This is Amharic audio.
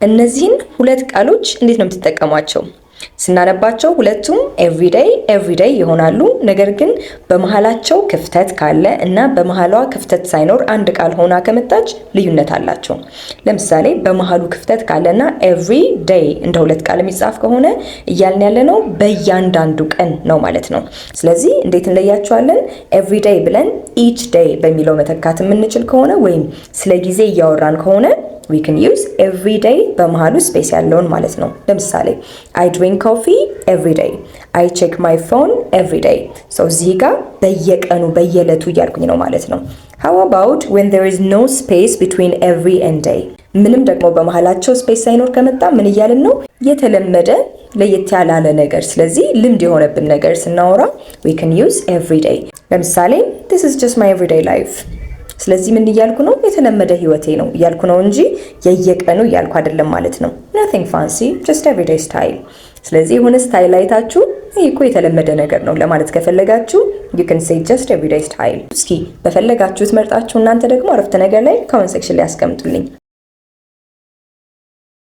እነዚህን ሁለት ቃሎች እንዴት ነው የምትጠቀሟቸው? ስናነባቸው ሁለቱም everyday, every day ይሆናሉ። ነገር ግን በመሀላቸው ክፍተት ካለ እና በመሀሏ ክፍተት ሳይኖር አንድ ቃል ሆና ከመጣች ልዩነት አላቸው። ለምሳሌ በመሀሉ ክፍተት ካለና every day እንደ ሁለት ቃል የሚጻፍ ከሆነ እያልን ያለነው በእያንዳንዱ ቀን ነው ማለት ነው። ስለዚህ እንዴት እንለያቸዋለን? Every day ብለን each day በሚለው መተካት የምንችል ከሆነ ወይም ስለ ጊዜ እያወራን ከሆነ we can use every day በመሃሉ space ያለውን ማለት ነው። ለምሳሌ I drink coffee every day፣ I check my phone every day። So እዚህ ጋር በየቀኑ፣ በየዕለቱ እያልኩኝ ነው ማለት ነው። How about when there is no space between every and day? ምንም ደግሞ በመሃላቸው space ሳይኖር ከመጣ ምን እያልን ነው? የተለመደ፣ ለየት ያላለ ነገር። ስለዚህ ልምድ የሆነብን ነገር ስናወራ we can use every day። ለምሳሌ this is just my everyday life። ስለዚህ ምን እያልኩ ነው? የተለመደ ህይወቴ ነው እያልኩ ነው እንጂ የየቀኑ እያልኩ አይደለም ማለት ነው። Nothing fancy, just everyday style። ስለዚህ የሆነ style አይታችሁ ይህ እኮ የተለመደ ነገር ነው ለማለት ከፈለጋችሁ you can say just everyday style። እስኪ በፈለጋችሁት መርጣችሁ እናንተ ደግሞ አረፍተ ነገር ላይ comment section ላይ አስቀምጡልኝ።